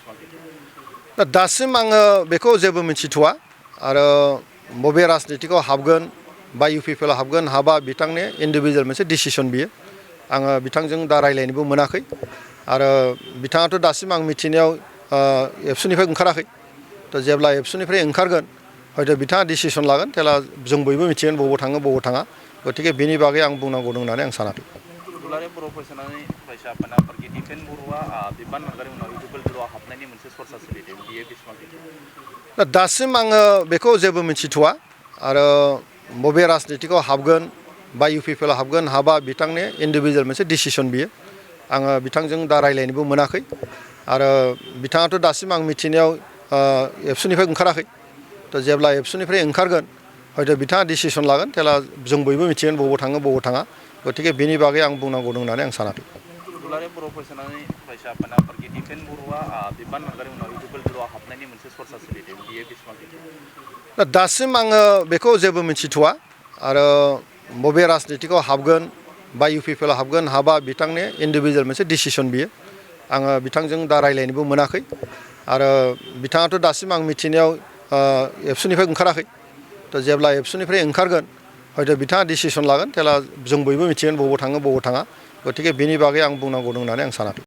दासिम आङो बेखौ जेबो मिथिथ'वा आरो बबे राजनितिकआव हाबगोन बा इउपिपिएलआव हाबगोन हाबा बिथांनि इन्डिभिजुवेल मोनसे डिसिसन बियो आङो बिथांजों दा रायलायनोबो मोनाखै आरो बिथाङाथ' दासिम आं मिथिनायाव एबसुनिफ्राय ओंखाराखै थ' जेब्ला एबसुनिफ्राय ओंखारगोन हयथ' बिथाङा डिसिसन लागोन जेला जों बयबो मिथिगोन बबाव थाङो बबाव थाङा गतिके बेनि बागै आं बुंनांगौ दं होननानै आं सानाखै। दुलाराय बर' फरायसानि फरायसा आफादा दिपेन बर'आ बिबान मोनगारि उनाव इउपिपिएलआव हाबनायनि मोनसे सरसा सोलिदों बियो बेसेबां दासिम आङो बेखौ जेबो मिथिथ'वा आरो बबे राजनितिकआव हाबगोन बा इउपिपिएलआव हाबगोन हाबा बिथांनि इन्डिभिजुवेल मोनसे डिसिसन बियो आङो बिथांजों दा रायलायनोबो मोनाखै आरो बिथाङाथ' दासिम आं मिथिनायाव एबसुनिफ्राय ओंखाराखै थ' जेब्ला एबसुनिफ्राय ओंखारगोन हयथ' बिथाङा डिसिसन लागोन जेला जों बयबो मिथिगोन बबाव थाङो बबाव थाङा गतिके बेनि बागै आं बुंनांगौ दं होननानै आं सानाखै। दुलाराय बर' फरायसानि फरायसा आफादा दिपेन बर'आ बिबान मोनगारि उनाव इउपिपिएलआव हाबनायनि मोनसे सरसा सोलिदों बियो बेसेबां दासिम आङो बेखौ जेबो मिथिथ'वा आरो बबे राजनितिकआव हाबगोन बा इउपिपिएलआव हाबगोन हाबा बिथांनि इन्डिभिजुवेल मोनसे डिसिसन बियो आङो बिथांजों दा रायलायनोबो मोनाखै आरो बिथाङाथ' दासिम आं मिथिनायाव एबसुनिफ्राय ओंखाराखै थ' जेब्ला एबसुनिफ्राय ओंखारगोन हयथ' बिथाङा डिसिसन लागोन जेला जों बयबो मिथिगोन बबाव थाङो बबाव थाङा गतिके बेनि बागै आं बुंनांगौ दं होननानै आं सानाखै।